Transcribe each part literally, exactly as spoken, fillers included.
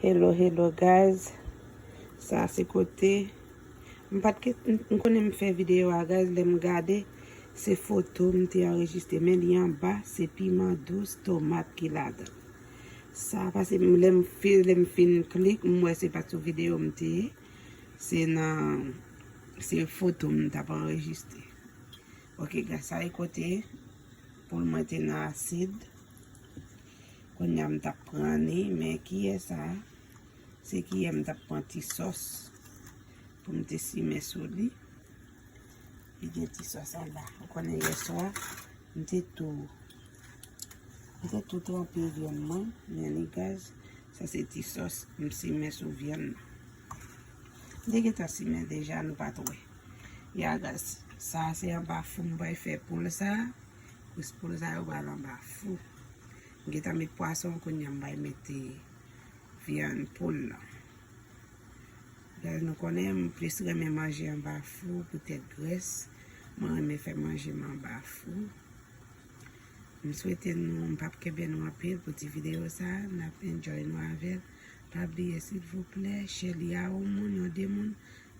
Hello, hello, guys. Sa se kote. M pa t ke, m, m konnen m fè videyo a, guys, lè m gade, se foto m te anrejistre, men li anba, se piman dous, tomat ki ladan. Sa, pase m, lè m fi-, lè m fin klik, m wè se pa t sou videyo m te ye. Se nan, se foto m t ap anrejistre. Ok, guys, sa e kote poul mwen te nan asid. Kounye a m t ap pran li, men kiyè sa? Se kiyè m t ap pran ti sòs pou m te simen sou li. Li gen ti sòs anba. Ou konnen yè swa, m te tou, m te tou tranpe vyann mwen, men li, guys, sa se ti sòs m simen sou vyann nan. M te gentan simen deja, nou pa t wè. Ya, guys, sa se anba fou m pral fè poul sa. Kous poul sa yo pral anba fou. M gentan met pwason, kounye a m pral mete vyann poul lan. Guys, nou konnen m plis renmen manje anba fou poutèt grès. Mwen renmen fè manje m anba fou. M swete nou, m p ap kenbe nou anpil pou ti videyo sa, n ap enjoy nou avè l. Pa bliye, silvouplè, share li a yon moun, yon de moun,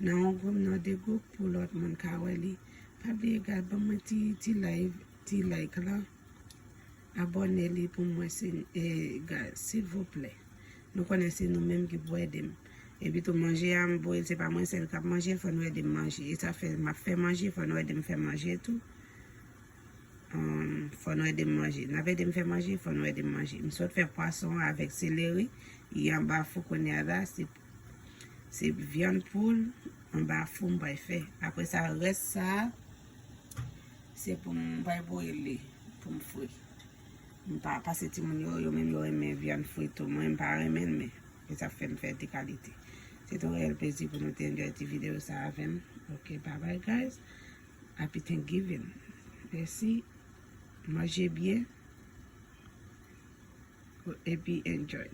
nan yon gwoup, nan de gwoup, pou lòt moun ka wè li. Pa bliye, guys, ban mwen ti, ti like, ti like lan. Abòne li pou mwen, si, e, guys, silvouplè. Nou konnen se nou menm ki pou ede m. Epi tou manje a, m voye l, se pa mwen sèl k ap manje l, fò nou ede m manje. E sa fè, m ap fè manje, fò nou ede m fè manje tou. Ahn, fò nou ede m manje. N ap ede m fè manje, fò nou ede m manje. M sot fè pwason avèk seleri. Li anba fou kounye a la, se, se vyann poul anba fou m pral fè. Apre sa, rès sa, se pou m pral bwil li, pou m fri. M pa, pase timoun yo, yo menm yo renmen vyann fri tou. Mwen, m pa renmen l, men e sa fè m fè de kalite. Se te yon reyèl plezi pou nou te enjoy ti videyo sa avè m. Ok, bye bye, guys. Happy Thanksgiving. Mèsi. Manje byen. Epi enjoy.